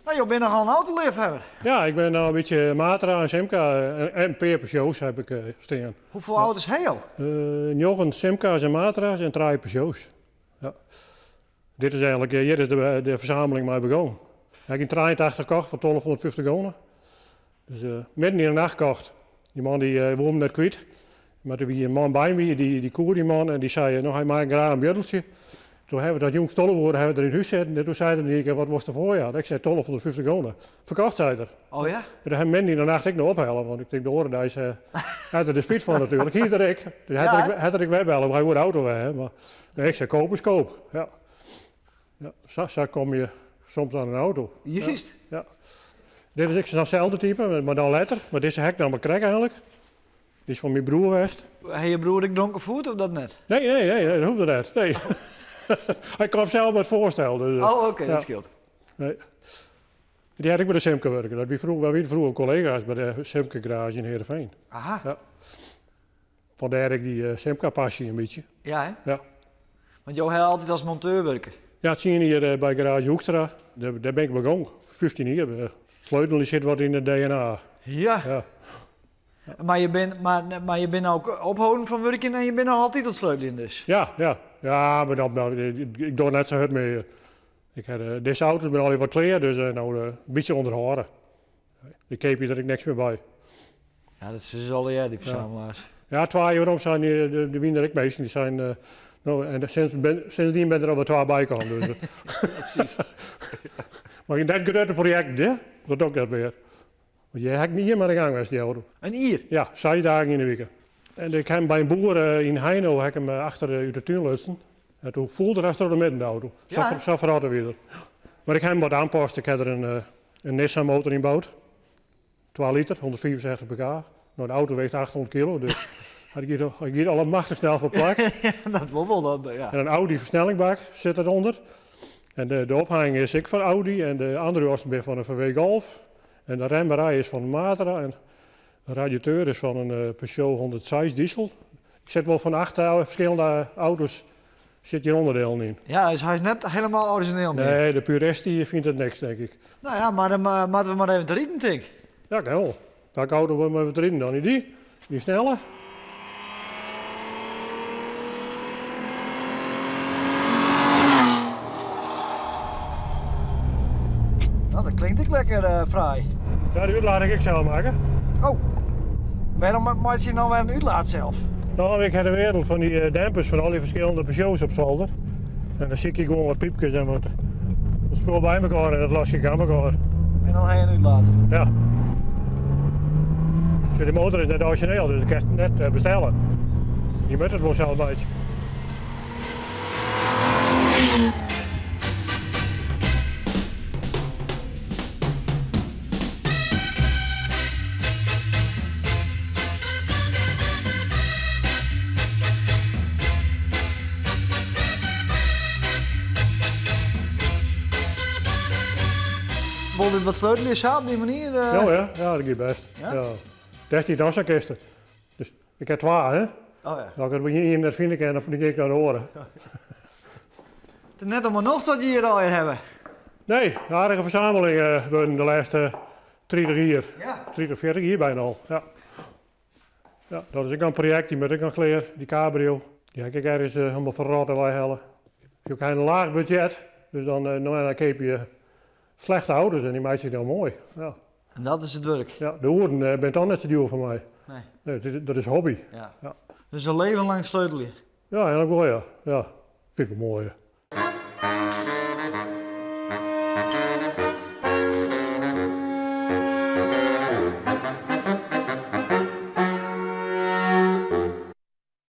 No, jo binne nochal in autoleafhawwer. Ja, ik bin no in bytsje Matra en Simca en in pear Peugeots heb ik stean. Hoefolle auto's ha jo? Njoggen Simca's en Matra's en trije Peugeots. Ja. Dit is eigenlik, hjir is de fersameling mei begûn. Ha ik yn 83 kocht foar 1250 gûne. Dus midden yn de nacht kocht. Dy man dy woe him net kwyt. Mar der wie in man by my, dy koe dy man en dy sei, no hy mei graach in buorreltsje. Toen hawwe we dat jûns 12 oere hawwe we der yn hús sitten en toen sei er yn ien kear, wat wolst derfoar jaan? Ik sei 1250 gûne. Ferkocht, sei er. Oh ja? En toen ha 'm midden yn de nacht ek noch ophelle, want ik tink de oare deis hat er der spyt fan natuerlik. Hie er ek. Dus hat er ek wer belle, hy woe de auto wer ha. Mar nee, ik sei koop is koop. Ja. Ja, sa komme je soms oan in auto. Juist. Ja. Dit is ek sa'n selde type, mar dan letter. Mar dizze ha ik dan mar krekt eigenlik. Dy is fan myn broer west. Ha je broer ek dronken voerd of dat net? Nee, nee, nee, dat hoecht net. Nee. Hy kaam sels mei it foarstel. Dus, oh, oké, dat skeelt. Nee. Dy hat ek by de Simca wurke. Dat wie froeger, wy wiene froeger kollega's by de Simca garage yn Heerenveen. Aha. Ja. Fandêr ek dy Simca-passy in bytsje. Ja, hè? Ja. Want jo ha altyd as monteur wurke? Ja, tsien jier by garage Hoekstra. Dêr bin ik begûn. 15 jier. Sleuteljen sit wat yn it DNA. Ja. Ja. Mar je bin, mar, mar je binne ook opholden fan wurkjen en je binne noch altyd oan it sleuteljen dus? Ja, ja. Ja, mar dan, dan, ik doch net sa hurd mear. Ik ha dizze auto's binne allegear wat klear, dus no in bytsje ûnderhâlde. Ik keapje der ek niks mear by. Ja, dat sizze se allegear, dy fersamelaars. Ja, twa jier werom seinen dy, der wiene der ek minsken dy seinen, no, en sinds, sindsdien binne der alwer twa by kaam. Dus. Precies. Mar net grutte projekten, hè? Dat doch ik net mear. Want hjir ha ik in jier mei oan de gang west, dy auto. In jier? Ja, seis dagen yn de wike. En ik ha him by in boer yn Heino ha ik him achter út de tún lutsen. En toen foel er hast troch de midden de auto. Ja, Sa ferrotte wie er. Mar ik ha him wat oanpast. Ik ha der in Nissan motor yn boud. 2 liter, 165 pk. No, de auto weegt 800 kilo, dus hy giet allemachtich snel foar plak. Dat wol wol dan, ja. En in Audi versnellingbak sit derûnder. En de ophanging is ek fan Audi en de aandriuwassen binne fan in VW Golf. En de remmerij is fan Matra en de radiateur is fan in Peugeot 106 diesel. Ik sit wol fan acht ferskillende auto's sit hjir ûnderdielen yn. Ja, dus hy is net helemaal orizjineel mear. Nee, de purist dy fynt it niks, tink ik. No ja, mar dan moatte we mar even te riden, tink. Ja, kin wol. Welke auto wolle we even te riden dan? Dy? Dy snelle? No, dat klinkt ek lekker fraai. Ja, de útlaat ha ik ek sels makke. Oh, wêrom meitsje je no wer in útlaat sels? No, ik ha de wereld fan dy dempers fan al dy ferskillende Peugeots op solder. En dan sykje ik gewoan wat pypkes en wat spul by mekoar en dat los ik oan mekoar. En dan ha je in útlaat? Ja. Sjoch, de motor is net orizjineel, dus dat kinst net bestelle. Je moat it wol sels meitsje. Wol dit wat sleutelje sa op dy manier? Ja, ja, ja, dat giet bêst. Ja? Ja. Dêr stiet dan sa'n kiste. Dus ik ha twa, hè. Oh ja. As ik der ien net fine kin, dan gean ik nei de oare. It is net om 'e nocht wat je hjir allegear hawwe. Nee, in aardige fersameling wurden de lêste 30 jier. Ja. 30, 40 jier byna al, ja. Ja, dat is ek in projekt, dy moat ek noch klear, dy cabrio. Dy ha ik ek ergens helemaal ferrotte weihelle. Ik ha in laach budzjet, dus dan, no ja, dan keapje je slechte auto's en dy meitsje je dan moai. Ja. En dat is it wurk? Ja, de oeren binne toch net sa djoer foar my. Nee. Nee, dat is hobby. Ja. Ja. Dus in leven lang sleutelje? Ja, eigenlik wol, ja. Ja, fyn ik wol moai.